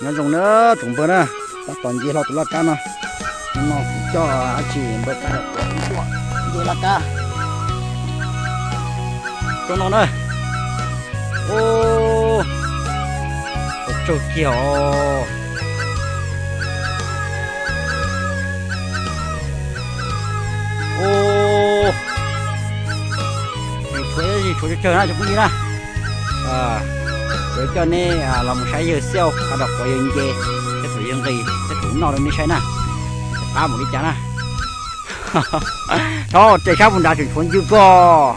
Nyob zoo na tsoom npawg na, tab tom nce hlo tus laj kab no. Hnub no kuv coj dab tsi npawg Kab Dam Kuav nce laj kab rau no na. Ub, tsaug kiag os. Ub, tshuav tshuav tsawg tsawg na cov phooj ywg na. Yuav coj nej los mus saib yawg Xiauj Kab Dam Kuav yawg nce, tej thaum yawg nqis, tej thaum noj rau nej saib na. Qab mus li cas na. Thaub, tes sab puag nrad tseem tshuav ncw koj.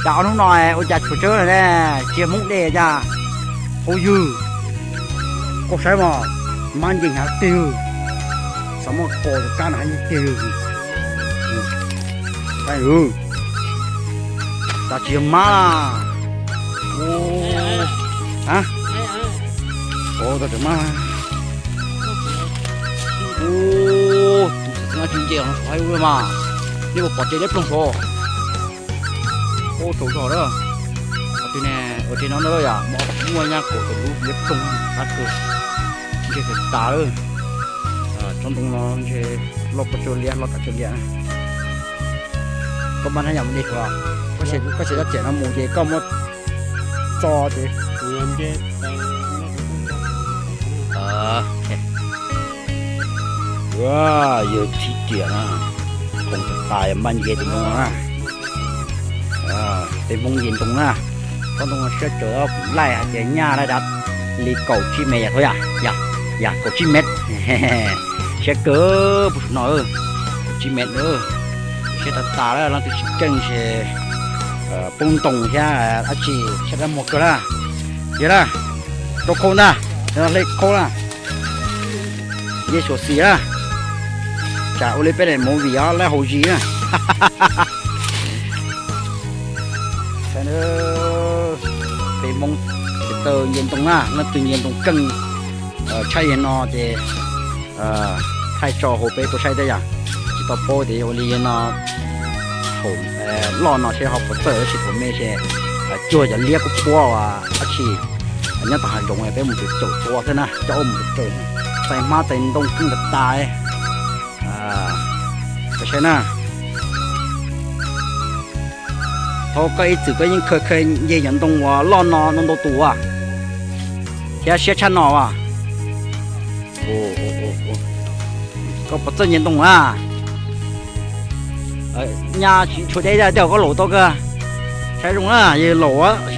Cas ob hnub no ua cas tshuav tsawg na, tsis yog Hmoob dej cas. Hauv ywg, koj saib mas, mab nce hnyav tiag. Xav muab kos tus kab no hais tiag. Saib, cas tsis yog mab la. Tus tsis nce no saum hav ub mas, nej puas pom tes liab ploog saud. Ub, tsaus zog lawm. Qhov twg ne, ua tsev no na yom, muaj nyab kaum tawm lub liab ploog qab kawg. Ntshe tas tas lawm. Tsob ntoo no ntshe loj pob tsawg liab, loj tas tsawg liab. Koj npaj hnab yam mus de suav, koj xav txog tiam no mus ces koj muab tso ces. Yawg thib riam na, khoom tas tas npaj nce tus ntoo no na. Peb Hmoob nce ntoo na, tsob ntoo no siab kawg, kuv laij hais tias nyaj laj dav li kaum tsib mev yam, yam kaum tsib mev. Siab kawg puag saum no, kaum tsib mev. Siab tas tas lawm, leej twg tsis keej ces poob ntoo thiab dab tsi, siab dab muag kawg na. Yog na, rau khau ntag, hle khau na. Nce suam xis na, tsam ua li peb daim movie os, lawv haus zis na. Peb Hmoob ces tau nce ntoo na, leej twg nce ntoo keej tshaj yawg no ces thaij tso hauv peb tuaj saib thiab yom. Tsis tau paub tias yog ua li yawg no thaum loj no seb ho puas txawj, tab sis thaum me ces cuag cov liab kuj puab uas dab tsi nyob tom hav zoov peb mus caum caum tua xwb na, coj ua mus caum, tais hmab tais ntoo keej tas tas. Saib na, thaum koj ib txwm koj yeej khaws khaws nce cov ntoo uas loj no ntau ntau tus as, thiab siab tshaj no as. Koj puas txawj nce ntoo na? Nyaj tsis tshuav deb, tej zaum koj laus tau kawg. Saib zoo na, yawg laus.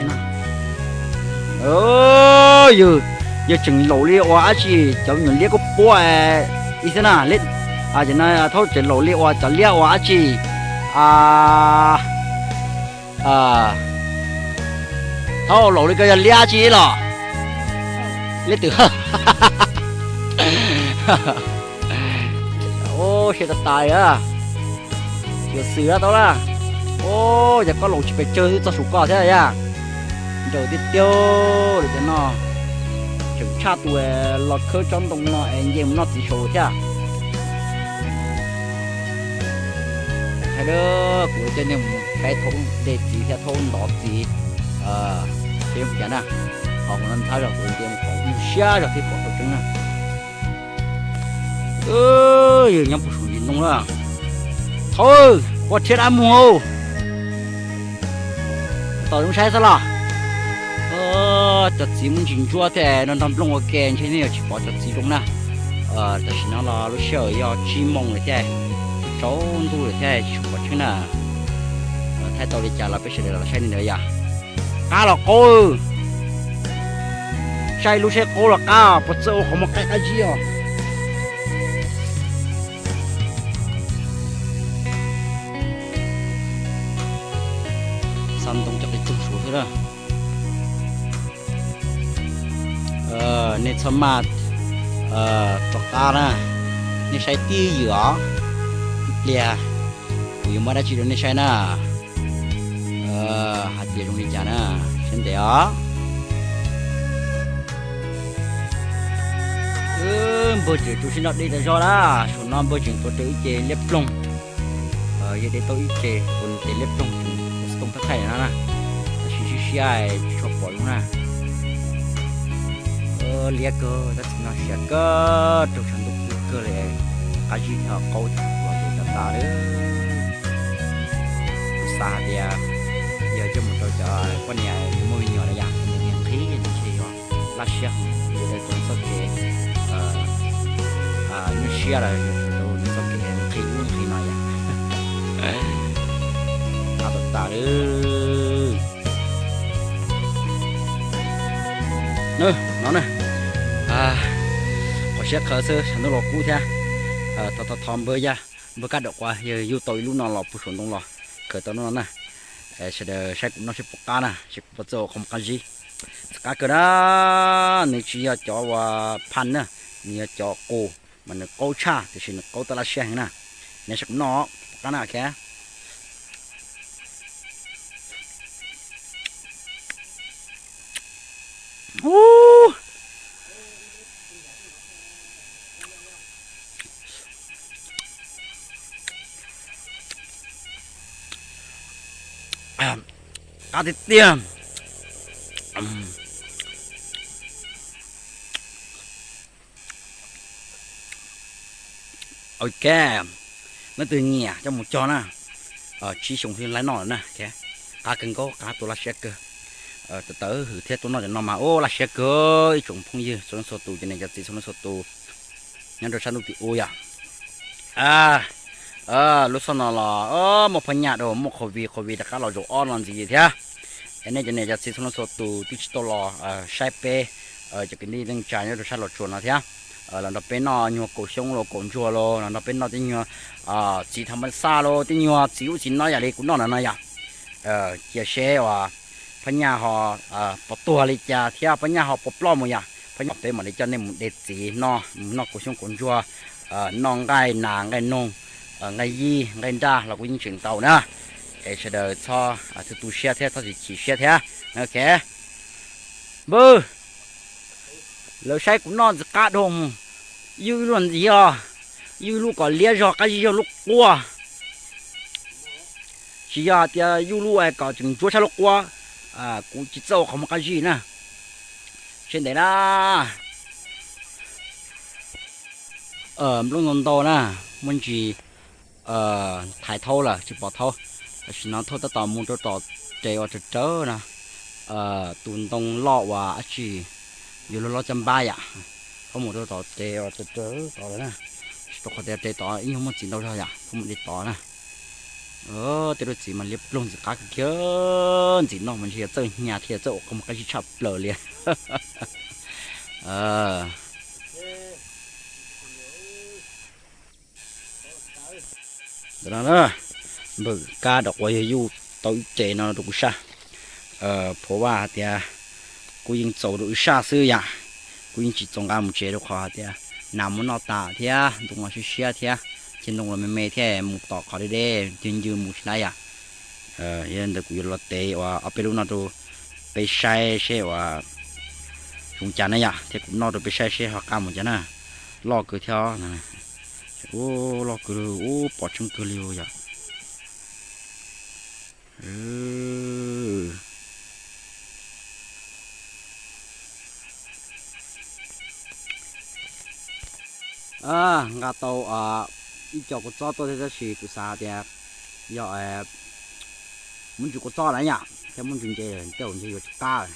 Yawg, yawg tseem laus li uas dab tsi cov me nyuam liab kuj puab ib xwb na. Thaum tseem laus li uas cov liab uas dab tsi, thaum laus li ko yog liab dab tsi los? Liab twm. Siab tas tas a. Yuav xwm tau na. Yog koj laus tsis pes tsawg twb txog saum koj thiab yaj. Nraus tiag tiag li cov no. Tseem tshaj tus los khawb tsob ntoo no es nce mus noj txiv saud thiab. Hais da, kuv coj nej mus saib thaub de txiv thiab thaub ntov txiv. Peb mus cas na, qhov no ntxhab zog kuv nce mus pom mus siab zog thiab pom tau tseeb na. Yawg nyob puag saum ntsis ntoo na. Thaub, ua rhiab dab muag. Tos zoo saib xwb los. Cov txiv muaj ntsis ntsuab thiab no, nrog nplooj ua ke ntshe nej yuav tsis pom cov txiv zoo na. Tam sim no los lub sij hawm yog tsib moos lawm thiab, tsaus ntuj lawm thiab tsis pom tseeb na. Thaij tau li cas los peb sawv daws los saib li ntawd yom. Qab los qaub, saib lub saib qaub los qab, puas txawj ua qhov muag qaib qab zib os. Xa ntoo cov qis tug suav xwb na. Nej txhob maj rov qab na, nej saib tib ywm os. Ib pliag kuv yuav muab dab tsi rau nej saib na. Hais tias zoo li cas na, saib ntev os. Npawg tseem tsuas sib nrog de tas zog na, saum no npawg tseem tuav rawv ib ce liab ploog. Yog de tau ib ce, tus ces liab ploog tseem tooj thaj thaij no na, tab sis siab siab tsis tshua pom zoo na. Liab kawg, tab sis no siab kawg, raug tshav ntuj kub kawg li, qab zib thiab qaub thiab los ces tag tag li. Kuv xav hais tias yog coj mus rau cov poj niam muaj me nyuam lawm yom, nws nqhis ntshe yuav laj siab heev, yuav tau tus txoj kev nyuaj siab lawm, yuav tau tus txoj kev nqhis ub nqhis no yom. Qab tag tag li. No na, qhov siab kawg xwb, tshav ntuj los kub thiab. Thov thov thov npawg Yaj, npawg Kab Daum Quav, yog yug tau ib lub no los puag saum ntoo los khaws tau lub no na. Sawv daws saib kuv noj seb puas qab na, seb kuv puas txawj ua qhov muag qab zib. Txawj qab kawg na, nws tsis yog cov uas phaj na, nws yog cov qus mas nws qaub tshaj tiam sis nws qaub tau laj siab heev na. Nej saib kuv noj puas qab na, ok. Qab tiag tiag. Ok, leej twg nyiam coj mus cog na, tsib xyoo xwb laib noj lawm na. Qab kawg nkaus, qab tua laj siab kawg. Tawv tawv hwm thiab tuaj noj cov no mas ua laj siab kawg ib tsoom phooj ywg txhua leej txhua tus, cov niam cov txiv txhua leej txhua tus nyob rau sab ntuj tim ub yom. Lub sij hawm no los muaj phaj nyaj rau muaj covid, covid rov qab los zaum ob no ntxiv thiab. Es nej cov niam cov txiv txhua leej txhua tus twb tsis tau los saib peb cov kwv tij neej tsa nyob rau sab Los Tsuas no thiab, los nrog peb noj nyuag kaum xyoob los kaum ntsuag los los nrog peb noj tej nyuag txiv tham ma xaj los tej nyuag txiv ub txiv no yam li kuv noj no no yom. Cia seb uas phaj nyaj ho puas tuag li cas thiab phaj nyaj ho puas ploj mus yom. Phaj nyaj peb mam li coj nej mus de txiv noj, mus noj kaum xyoob kaum ntsuag, noj nqaij nas nqaij noog, nqaij yij nqaij nraj los kuj yeej tseem tau na. Es sawv daws txhob tu tu siab thiab txhob chim chim siab thiab. Ok, npawg, lawv saib kuv noj ntxiv qab dhau, yug ib lub ntxiv os, yug ib lub kom liab zog qab zib zog lub quab. Tsis yog hais tias yug lub kom tseem ntsuab tshaj lub quab, kuv tsis txawj ua qhov muag qab zib na. Seb ntev na. Nplooj ntoo ntau na, muaj ntsis thaiv thaub lawm tsis pom thaub. Tam sim no thauj tab tom mus rau tom res uas rawv rawv na, tus ntoo loj uas dab tsi yuav luag loj caj npab yam. Thauj mus rau tom res uas rawv rawv tod lawm na, tsis tau qhov tias res tod ib nyuag muaj txiv ntau zog yam, thauj mus de tod na. Tej lub txiv mas liab ploog ntxim qab kiag, ntxim noj mas ntshe yog txawj hnyav thiab txawj ua qhov muag qab zib tshaj plaws li. Ntawm no na, npawg Kab Daum Quav yog yuj tau ib res no rau kuv saj. Phuav Vaj hais tias kuv yeej txaus rau wb saj xwb yam, kuv yeej tsis txaus nqa mus tsev rau qhov hais tias nas muab noj tas thiab ntoo los siab siab thiab, ceg ntoo los me me thiab mus tom qhov deb deb ncw ncw mus tsis laib yam. Yog li ntawd kuv yuav los tev uas ob peb lub no rau peb saib seb uas zoo cas na yom, thiab kuv noj rau peb saib seb ho qab mus cas na. Loj kawg thiab, ub loj kawg li, ub pom tseeb kawg li yom. Nqa tau ib co kua txob tuaj thiab tab sis kuv xav tias yog muab ntsis kua txob lawm yom, thiab muab ntsis ntses tej zaum ntshe yuav tsis qab,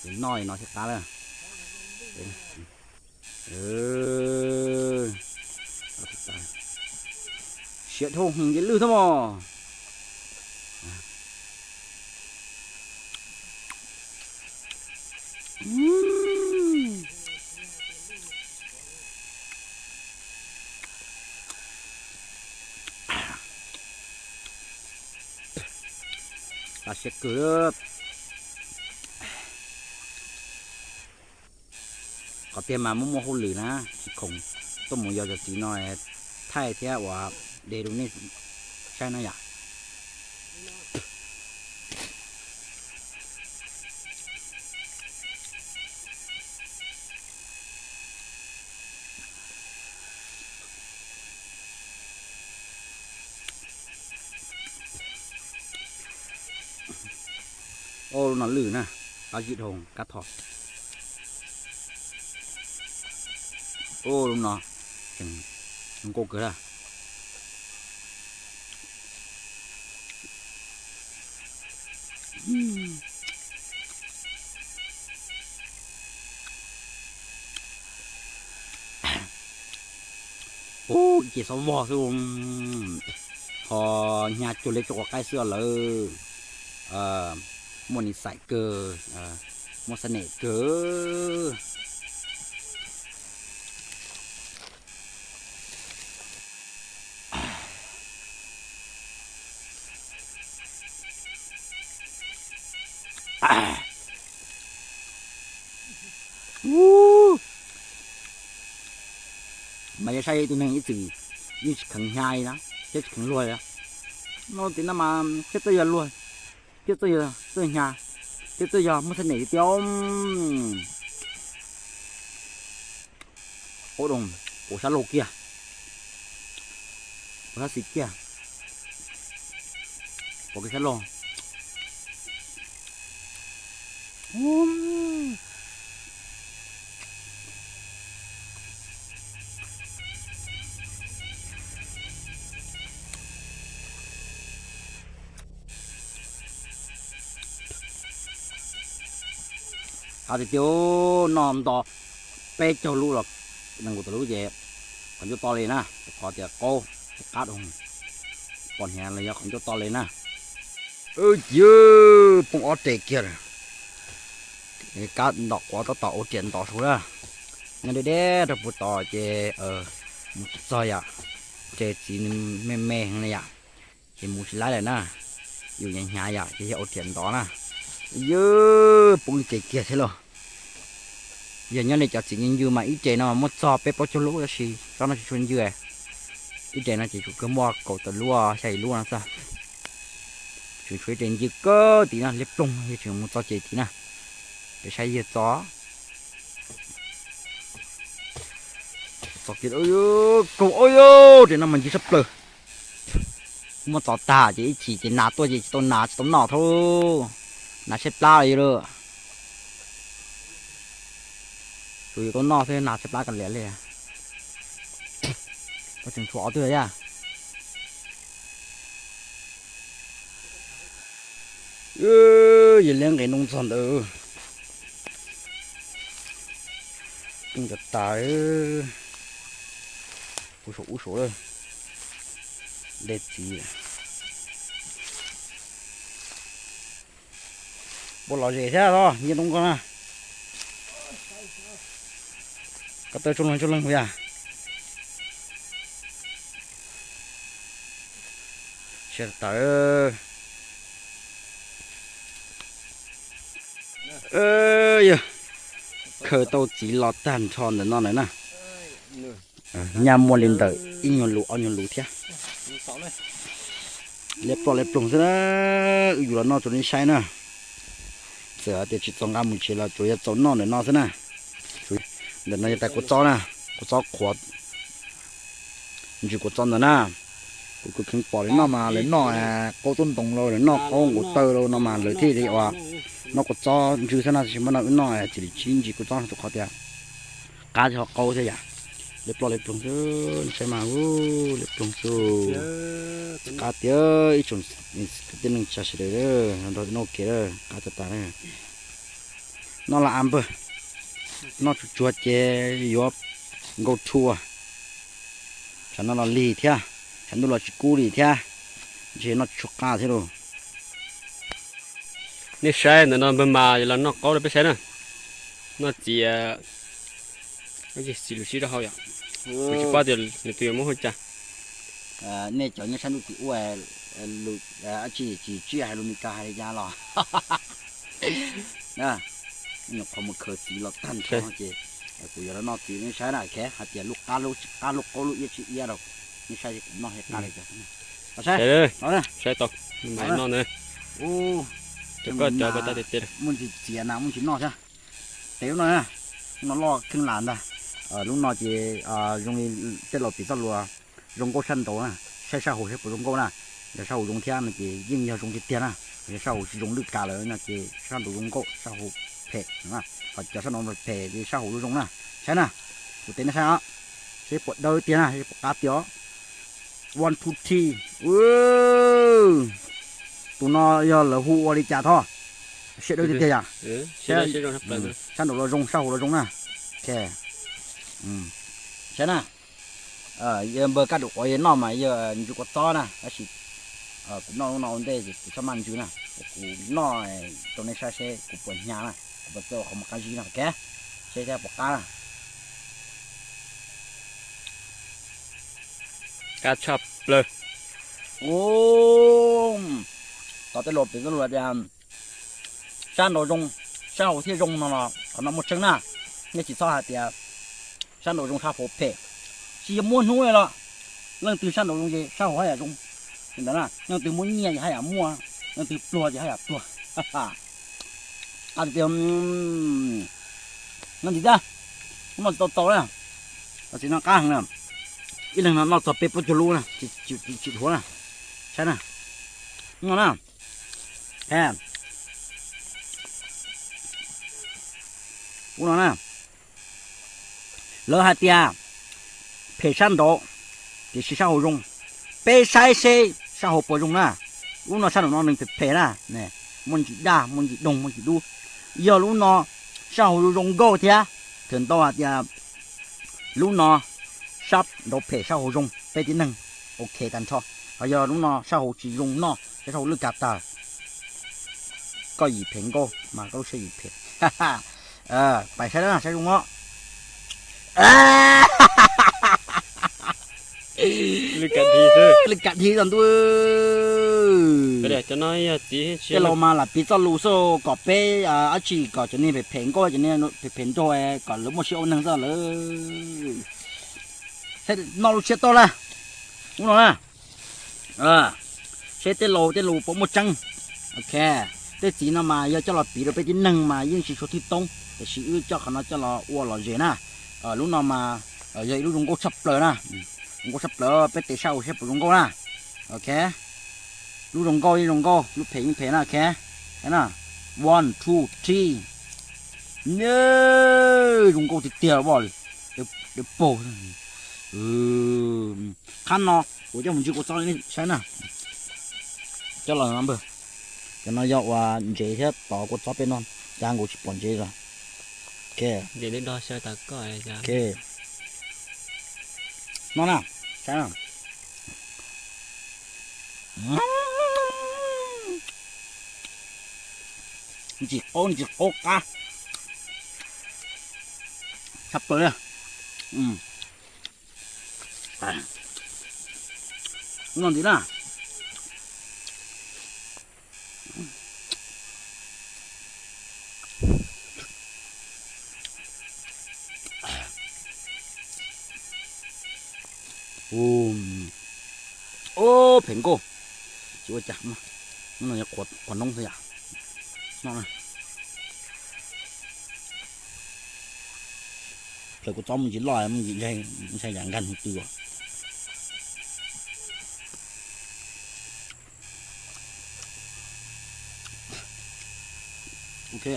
ces noj li no thiaj qab lawm. Siav dhau heev ces lwj thiab mos. Laj siab kawg. Qhov tiag mas muaj muaj hauj lwm na, tsis khoom tuaj mus yos cov txiv no thaij thiab uas de rau nej saib no yom. Ub, lub no lwj na, qab zib dhau kab thom. Ub, lub no tseem nkauj kawg na. Ub, ib ce xob vog xwb. Ho hnyav cuag li tsob quav qaib xwb lawm. Muaj nis xais kawg, muaj xab nem kawg. Mas yog saib ib tug neeg ib txwm yeej tsis kheev hnyav li na, thiab tsis kheev luag li. No tim no mas thiab txawj yog luag, thiab txawj yog txawj hnyav, thiab txawj yog muaj xab nem tiag tiag. Ub, doo, ua sab laug kiag, ua sab xis kiag, ua kiag sab laug. Qab tiag tiag, noj nto peb caug lub los nees nkaum tawm lub ces qhov ncauj to li na, rau qhov tias qaub qab doo, pom hniav los yog qhov ncauj to li na. Cia poob ob res kiag lawm, kab ntom quav tab tom ua riam ntov saud na. Nyob deb deb rau puag tod ces mus tsis txog yom, ces txiv nws me me heev na yom, ces mus tsis laib lawm na. Yus hnyav hnyav yom ces yog ua riam ntov na. Cia poob ib res kiag thiab lauj. Yog nyob li cov txiv ncw ncw mas ib res no mas muaj txog peb plaub caug lub tab sis tsob no tsis tshua ncw. Ib res no ces tsuas kawg muaj kaum tawm lub xya yim lub no xwb. Tseem tshuav ib res ncw kawg tid na, liab ploog, yog tseem mus txog ces tid na. Peb saib yawg txo, txo kiag, kaug, ua yus res no mas ncw tshaj plaws. Muaj txo tag ces ib chim ces nas tuaj ces tsis tau nas tsis tau noj thiab, nas tshaib plab li lawm. Tsuas yus tau noj xwb, nas tshaib plab kawg liam li. Tseem tshuav ob tug thiab. Yog liab nqis noo txog ntawd, poob tas tas. Puag saum ub saud lawm, dej txiv. Puas lom zem thiab os, nce noo koj na. Koj tawg tsuj leeg tsuj leeg puas yog? Tsis tawm. Yog khaws tau txiv los tag nrho ntawm no lawm na. Nyaj muaj li ntawm ib nyuag lus ob nyuag lus thiab. Liab ploj liab ploog xwb na. Wb yuav los noj rau nej saib na. Txawm hais tias tsis txaus nqa mus tsev los tsuas yog txaus noj ntawm no xwb na. Ntawm no yog tais kua txob na, kua txob qhuav, ntsws kua txob ntawd na. Kuv kheev pom lawv noj mas lawv noj qaub tub ntoos los lawv noj qaub nqus taw los no mas lawv thiaj li ua noj kua txob ntsws xwb na, tab sis muab no wb noj txiv li tsib ntsws kua txob rau qhov tias qab thiab ho qaub thiab yom. Liab ploj liab ploog xwb, saib mas, liab ploog xwb. Tsis qab tiag, ib tsoom kwv tij neej tsa sawv daws nrog noj kev, qab tas tas. Noj los a npawg, noj tsuag tsuag ces yuav nkauj rhuav. Tshav no los lig thiab, tshav ntuj los tsis kub li thiab, ntshe noj tsis tshua qab thiab lauj. Nej saib ntawm no npawg mas yuav los noj qaub rau peb saib na. Noj txiv, txiv lus sib rau hauv yom. Kuv tsis paub tias nws tus yuav muab hu cas. Nej cov nyob sab ntuj tim ua, tsis tsis tsiaj hais lus Meskas hais li cas los, nyuam qhuav mus khaws txiv los tag nrho ces kuv yuav los noj txiv nej saib na, hais tias lub qab lub tsis qab, lub qaub lub iab tsis iab rau, nej saib kuv noj thiaj qab li cas. Saib, saib tau, noj na. Ub, cov koj cov tiag tiag. Muaj ntsis txiav na, muaj ntsis noj thiab. Tes lub no, lub no loj kheej lam ntag. Lub no ces zoo li tej laus piv txoj lus zoo nkauj sab nraud na, saib sab hauv saib puas zoo nkauj na. Yog sab hauv zoo thiab no ces yeej yog zoo tiag tiag na. Yog sab hauv tsis zoo lwj kas lawm no ces sab nraud zoo nkauj, sab hauv phem. Ho cov sab nraud phem ces sab hauv zoo zoo na. Saib na. Kuv teb nej saib os, seb puas dawb tiag na, seb puas qab tiag os. One, two, three. Tus no yog lawv hu ua li cas thov? Siab dawb tiag tiag yom. Sab nraum los zoo, sab hauv los zoo na. Saib na. Yog npawg Kab Daum Quav noj mas yog ntsis kua txob na, tab sis kuv noj lub no ua ntej ces kuv txhob maj ntsws na, kuv noj rau nej saib seb kuv puas hnyav na, kuv puas txawj ua qhov muag qab zib no, ok. Seb thiab puas qab na. Qab tshaj plaws. Tos tej laus piv txoj lus tias sab nraud zoo, sab hauv thiaj zoo no los qhov no muaj tseeb na. Nej tsis txhob hais tias sab nraud zoo sab hauv phem. Tsis yog muaj hnub li los leej twg sab nraud zoo ces sab hauv haj yam zoo. Li ntawd na, leej twg muaj nyiaj ces haj yam muaj, leej twg pluag ces haj yam pluag. Qab tiag tiag. Noj ntxiv thiab, noj tsis tau tau na. Tab sis noj qab heev na. Ib leeg no noj txog peb plaub caug lub na, tsis dhuav na. Saib na. No na. Ub no na. Lawv hais tias phem sab nraud tiam sis sab hauv zoo. Peb saib seb sab hauv puas zoo na. Lub no sab nraum no nws phem phem na, muaj ntsis daj, muaj ntsis doog, muaj ntsis dub. Yog lub no sab hauv zoo zoo nkauj thiab. Thaum ntau hais tias lub no sab nraud phem sab hauv zoo, peb tib neeg ok tag nrho. Ho yog lub no sab hauv tsis zoo noj, sab hauv lwj kag tag, koj yim phem nkauj mas koj lub siab yim phem. Pais saib na, saib zoo os. Lwj kag thiab ntuj. Tej laus mas lam piv txoj lus xwb kom peb dab tsi, kom cov niag phem phem nkauj, cov niag phem phem nraug kom lawv muaj siab ua neeg xwb lawm. Noj lub siab toj na. Ub no na. Seb tej laus tej lus puas muaj tseeb. Ok, tej txiv no mas yog coj los piv rau peb tib neeg mas yeej tsis tshua thwj toob, tiam sis wb coj qhov no coj los ua lom zem na. Lub no mas yog ib lub zoo nkauj tshaj plaws na. Zoo nkauj tshaj plaws, peb tes sab hauv seb puas zoo nkauj na. Ok, lub zoo nkauj yeej zoo nkauj, lub phem yeej phem na. Ok, na, one, two, three. Zoo nkauj tiag tiag, dawb paug. Qhab no kuv coj mus ntsis kua txob saib na. Coj los npawg, cov no yog uas ntsev thiab tod kua txob peb no, cas nkaus tsis pom ntsev los. No na, saib na. Ntsis qaub ntsis qaub qab tshaj plaws li. Ub no ntxiv na. Ub, phem nkauj. Tsis ua cas, no yog qhuav noob xwb yom. Noj na. Plawv kua txob me ntsis loj, me ntsis ntshai yam nkag hauv tw os. Ok,